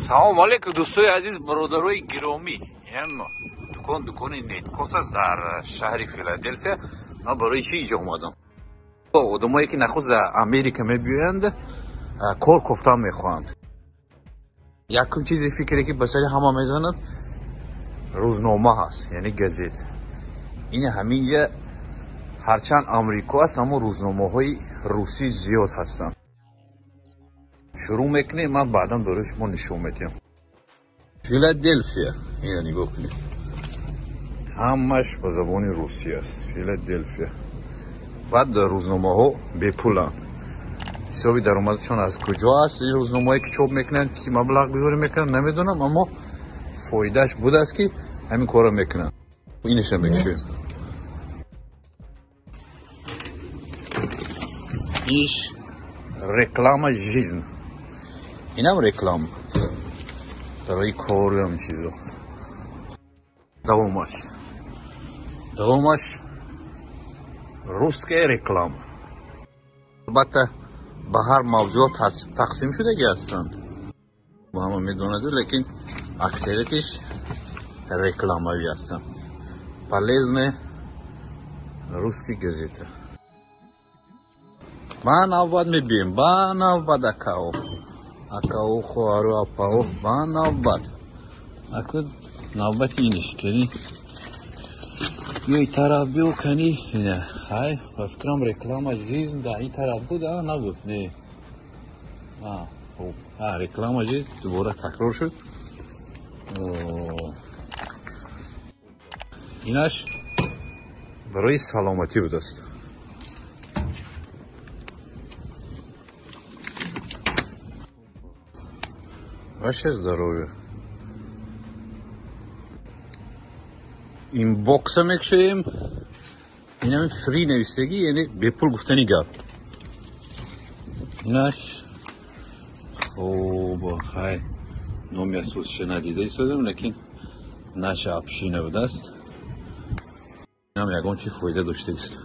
Салом алейкум дӯстои азиз, бародарои гиромӣ. Ин дукони Неткос аст дар шаҳри Филаделфия. Ман барои чӣ инҷо омадам? Одамое ки нахуст дар Америка мебиёянд, кор кофтан мехоҳанд. Якум чизе фикре ки ба сари ҳама мезанад, рӯзнома ҳаст, яъне газет. Ин ҳаминҷа ҳарчанд Амрико аст, аммо рӯзномаҳои русӣ зиёд ҳастанд. Шурӯъ мекунем, ман баъдан барои шумо нишон медиҳам. Филаделфия, ина нигоҳ кунед, ҳамаш ба забони русӣ аст. Филаделфия. Баъд рӯзномаҳо бепуланд. Ҳисоби даромадашон аз куҷо аст? Ин рӯзномаҳое ки чоп мекунанд, ки маблағгузорӣ мекунанд, намедонам, аммо фоидааш будааст ки ҳамин корро мекунанд. Инаша мекушем. Иш реклама жизнь. Инам реклама барои кору ҳам чизо. Давомаш русская реклама. Албатта ба ҳар мавзӯъ тақсим шудаги ҳастанд, ҳама медонад, лекин аксариятиш рекламавӣ ҳастанд. Полезная русский газета. Ба навбат мебием, ба навбат акао, акао, хоҳару апао, ба навбат. Аку навбати иниш кани, ё тараф биё кани. Ҳай, ба фикрам реклама жизнь дар ин тараф буд, а набуд, не, реклама жизнь дубора такрор шуд. Инаш барои саломатӣ будааст. Ваше здоровье. Инбокса мекушоем. Инам фри навистагӣ, яъне бепул гуфтани гап. Инаш хоб, хай, номи асосиша надида истодем, лекин наша община будааст. Инам ягон чи фоида доштагист.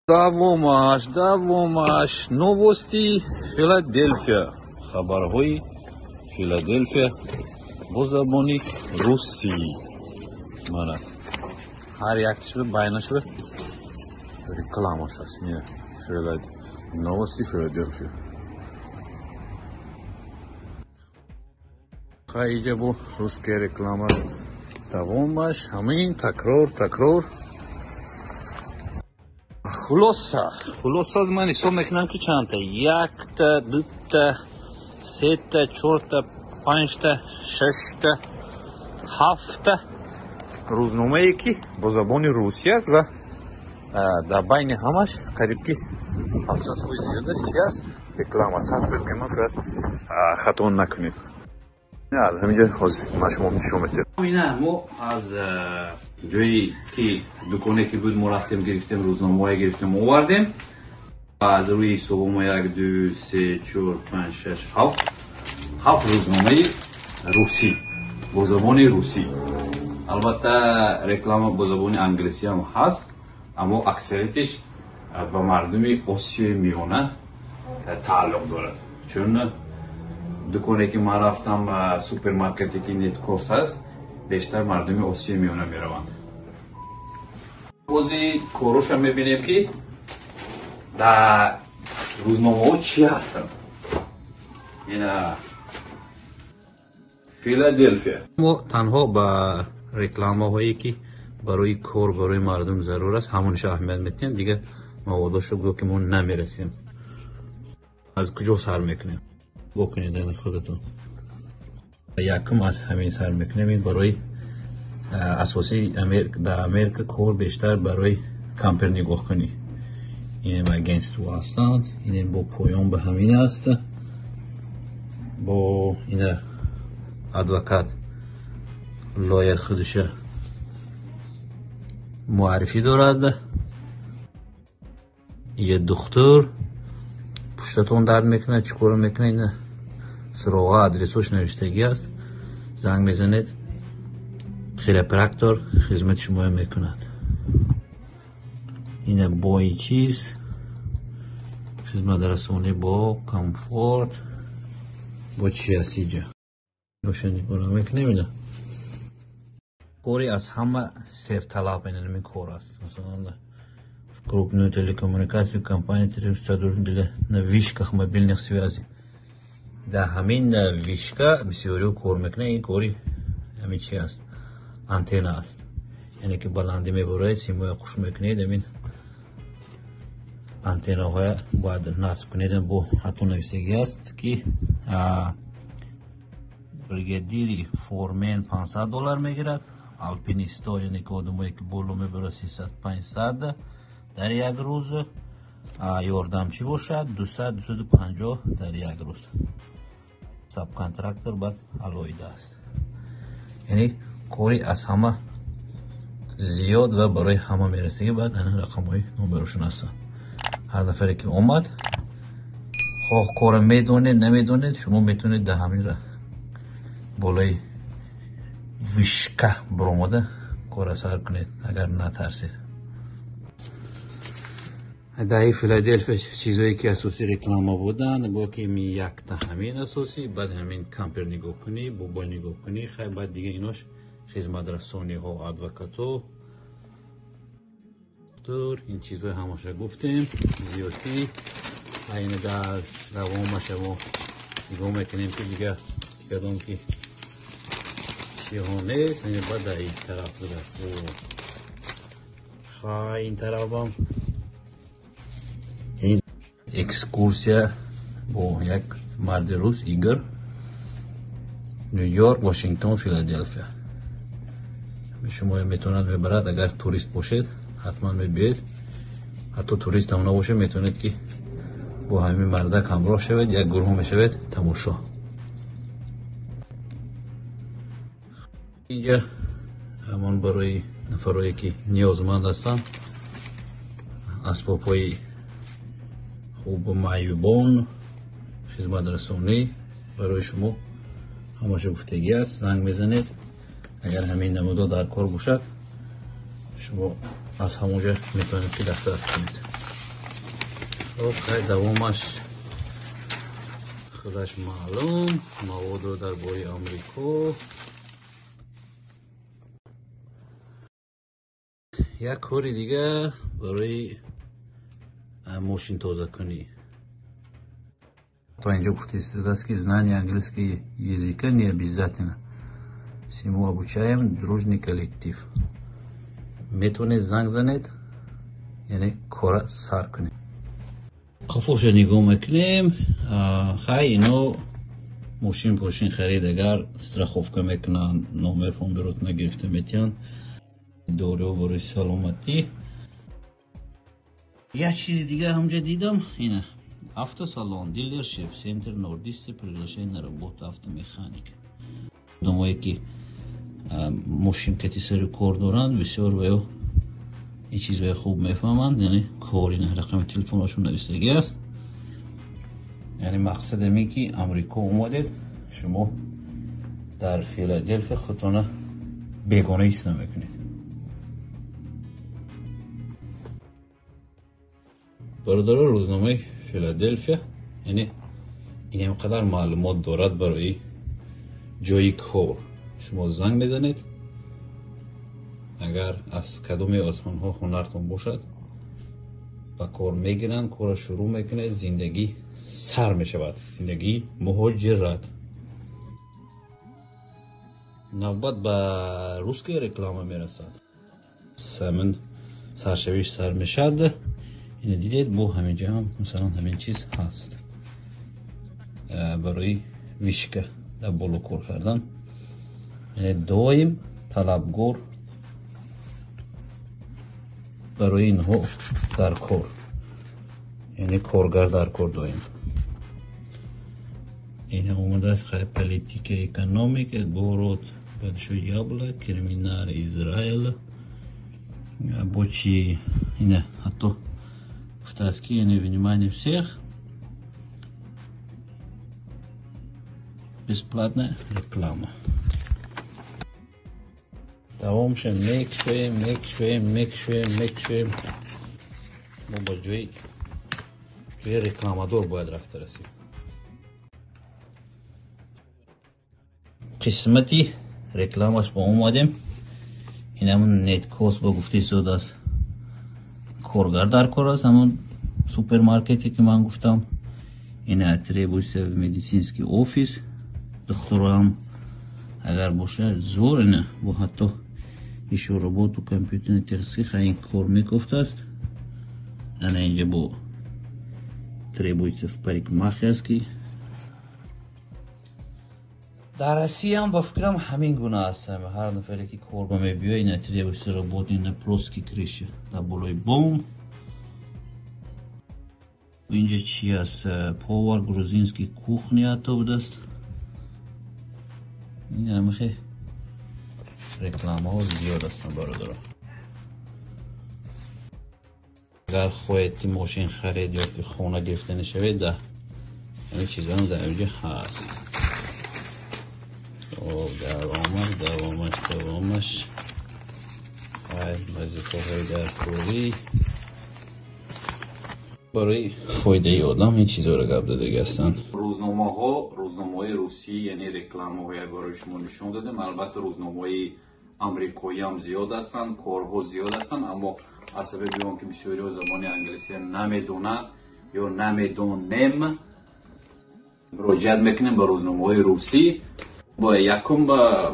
Давомаш новости Филаделфия. Хабарҳои Филаделфия бо забони русӣ. Мана ҳар якташба байнашба рекламаш аст. Новости Филаделфия. Хайҷа бо русская реклама. Давомаш ҳамин такрор. Хулоса аз ман ҳисоб мекунам ки чандта, якта, дута, сета, чорта, панҷта, шашта, ҳафта рӯзномае ки бо забони русӣ аст ва дар байни ҳамаш қариб ки 70% зиёдаш чи аст? Реклама аст. 7% ки ман шояд хато накунем. Аз ҳаминҷа ҳозир ман шумо нишон медиҳам. Ина мо аз ҷое ки дуконе ки буд мо рафтем, гирифтем рӯзномаҳое, гирифтем, овардем. Аз рӯи ҳисобо мо 1, 2, 3, 4, 5, 6, 7 ҳафт рӯзномаи русӣ бо забони русӣ. Албатта реклама бо забони англисӣ ҳам ҳаст, аммо аксариятиш ба мардуми Осиёи Миёна тааллуқ дорад. Чун дуконе ки ман рафтам, супермаркете ки Неткос ҳаст, бештар мардуми Осиёи Миёна мераванд. Бози короша мебинем ки дар рӯзномаҳо чӣ ҳастанд. Ина Филаделфия. Мо танҳо ба рекламаҳое ки барои кор, барои мардум зарур аст, ҳамонша аҳамият медиҳем. Дигар маводошро гӯё ки мо намерасем. Аз куҷо сар мекунем? Бокунед ана худатон. Якум аз ҳамин сар мекунем. Ин барои асосӣ дар Америка кор бештар барои кампер нигоҳ кунӣ. Инем агентство ҳастанд, инем бо поён ба ҳамин аст, бо ина адвокат лоер худша муаррифӣ дорад. Ия духтур пуштатон дард мекунад, чӣ кор мекунад, ина суроға, адресош навиштагӣ аст. Занг мезанед, хиропрактор хизмати шуморо мекунад. Ина бои чиз хизматрасонӣ бо комфорт. Бо чи аст иҷа? Ноша нигоҳ намекунем ина. Кори аз ҳама серталаб ин кор аст. Масалан, в крупную телекоммуникацию компания требует на вышках мобильных связей. Дар ҳамин вышка бисёриҳо кор мекунанд. Ин кори ҳамин чи аст? Антенна аст. Яъне ки баландӣ мебароед, симоя хуш мекунед, ҳамин антеннаҳоя бояд насб кунед. Бо ҳатто нависагӣ аст, ки бригадири формен $500 мегирад, алпинисто, яъне ки одамое ки боло мебарад, 300-500 дар як рӯз, ёрдамчӣ бошад 200-250 дар як рӯз. Сабконтрактор баъд алоҳида аст. Яъне кори аз ҳама зиёд ва барои ҳама мерасагӣ. Баъд ҳамин рақамҳои номерошон ҳастанд. Ҳар нафаре ки омад, хоҳ кора медонед, намедонед, шумо метавонед дар ҳамин болои вышка баромада кора сар кунед, агар натарсед. Дар ин Филаделфия чизое ки асосӣ реклама буданд, бо ки якта ҳамин асосӣ, баъд ҳамин кампер нигоҳ кунӣ, бобо нигоҳ кунӣ, хай баъд дига инош хизматрасониҳо, адвокатҳо, ин чизҳои ҳамаша гуфтем зиёдтӣ. Айн дар давомаша мо нигоҳ мекунем, ки дига кадом ки чиҳо нест. Айн баъд дар ин тараф будааст. Хай, ин тарафам экскурсия бо як марди рус Игор, Нью-Йорк, Вашингтон, Филаделфия. Шумо метавонад мебарад, агар турист бошед, ҳатман мебиед. Ҳатто турист ҳам набошед, метавонед ки бо ҳамин мардак ҳамроҳ шавед, як гурӯҳ мешавед, тамошо. Инҷа ҳамон барои нафарое ки ниёзманд ҳастанд, асбобҳои хуб, маъюбон, хизматрасонӣ барои шумо ҳамаша гуфтагӣ аст. Занг мезанед, агар ҳамин намудо дар кор бошад, шумо аз ҳамонҷо метавонед ки дастрас кунед. Хоб, хай, давомаш худаш маълум. Маводро дар бораи Амрико. Як кори дига барои мошин тозакунӣ. То инҷо гуфта истодааст, ки знание английского языка не обязательно. Всему обучаем, дружный коллектив. Метавонед занг занед, яъне кора сар кунед. Қафоша нигоҳ мекунем. Хай, ино мошин пошин харид, агар страховка мекунанд, номер фондирот нагирифта метиҳанд, доруҳо барои саломатӣ. Як чизи дига ҳамҷа дидам, ина автосалон, дилершип, центр Нордисте, приглашение на работу автомеханик. Одамое ки мошин кати сари кор доранд, бисёр ва ё ин чизҳои хуб мефаҳманд, яъне кор ина рақами телефонашон нависагӣ аст. Яъне мақсад ҳамин ки Амрико омадед, шумо дар Филаделфия худтона бегона ҳис намекунед. Бародаро, рӯзномаи Филаделфия яъне ин қадар маълумот дорад барои ҷои кор. Шумо занг мезанед, агар аз кадоме аз онҳо ҳунартон бошад, ба кор мегиранд, корро шурӯъ мекунед, зиндагӣ сар мешавад, зиндагии муҳоҷират. Навбат ба русская реклама мерасад. Самин саршавиш сар мешавад. Ина дидед, бо ҳамин ҷо ҳам масалан ҳамин чиз ҳаст барои вышка дар боло кор кардан. Яъне доим талабгор барои инҳо дар кор, яъне коргар дар кор доим. Ина омадааст, хай, политика, экономика, город Большой Яблок, криминал Израил, бо чи ина ҳатто гуфтааст, ки яъне внимание всех, бесплатная реклама. Давомша мекшоем, мекшоем, мекшоем, мекшоем. Мо ба ҷои рекламадор бояд рафта расем. Қисмати рекламаш ба омадем. Ин ҳамун Неткос ба гуфта истодааст. Коргар дар кор аст, ҳамун супермаркете ки ман гуфтам. Ин требуется в медицинский офис. Духтурам агар бошад зӯр, ина бо ҳатто ещё работу компьютерной технический ин кор мекофтааст. Ана инҷа бо требуется в парикмахерский. Дар Россия ҳам ба фикрам ҳамин гуна аст. Ҳар нафаре ки кор ба мебиёяд, ина требуется работа на плоский крыша дар болои бом. Инҷа чи аст? Повар грузинский кухня ҳатто будааст. Ин ҳамихе рекламаҳо зиёд ҳастанд, бародаро. Агар хоҳед ки мошин харед ё ки хона гирифта нашавед, да ҳамин чизҳоам дар инҷа ҳаст. Хоб, давомаш, давомаш, давомаш. Хай, вазифаҳои даркорӣ барои фоидаи одам ин чизҳоро гап додагӣ ҳастанд. Рӯзномаҳо, рӯзномаҳои русӣ, яъне рекламаҳое барои шумо нишон додем. Албатта рӯзномаҳои амрикоӣ ҳам зиёд ҳастанд, корҳо зиёд ҳастанд, аммо аз сабаби он ки бисёриҳо забони англисия намедонанд ё намедонем, муроҷиат мекунем ба рӯзномаҳои русӣ. Бо якум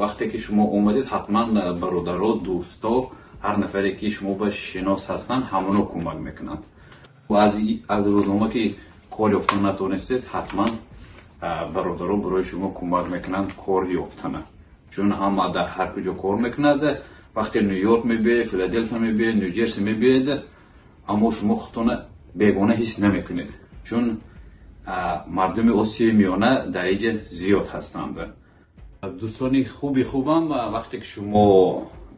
вақте ки шумо омадед, ҳатман бародаро, дӯсто, ҳар нафаре ки шумо ба шинос ҳастанд, ҳамоно кӯмак мекунанд. Аз рӯзнома ки кор ёфтан натонистед, ҳатман бародаро барои шумо кӯмак мекунанд кор ёфтана. Чун ҳама дар ҳар куҷо кор мекунад. Вақте Нью-Йорк мебиёед, Филаделфия мебиёед, Нью-Ҷерси мебиёед, аммо шумо худтона бегона ҳис намекунед, чун мардуми Осиёи Миёна дар инҷа зиёд ҳастанд. Дӯстони хуби хубам, вақте ки шумо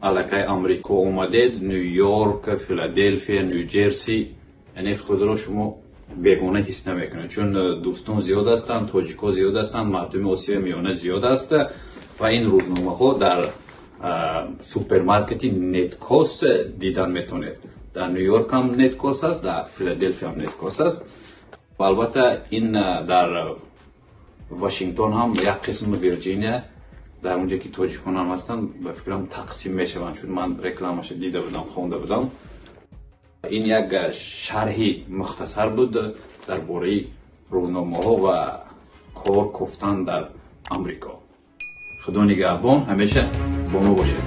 аллакай Амрико омадед, Нью-Йорк, Филаделфия, Нью-Ҷерси, яъне худро шумо бегона ҳис намекунед, чун дӯстон зиёд ҳастанд, тоҷикҳо зиёд ҳастанд, мардуми Осиёи Миёна зиёд аст ва ин рӯзномаҳо дар супермаркети Неткос дидан метавонед. Дар Нью-Йорк ҳам Неткос аст, дар Филаделфия ҳам Неткос аст ва албатта ин дар Вашингтон ҳам як қисми Вирҷиния, дар онҷо ки тоҷикон ҳам ҳастанд, ба фикрам тақсим мешаванд, чун ман рекламаша дида будам, хонда будам. Ин як шарҳи мухтасар буд дар бораи рӯзномаҳо ва кор кофтан дар Амрико. Худо нигаҳбон, ҳамеша бо мо бошед.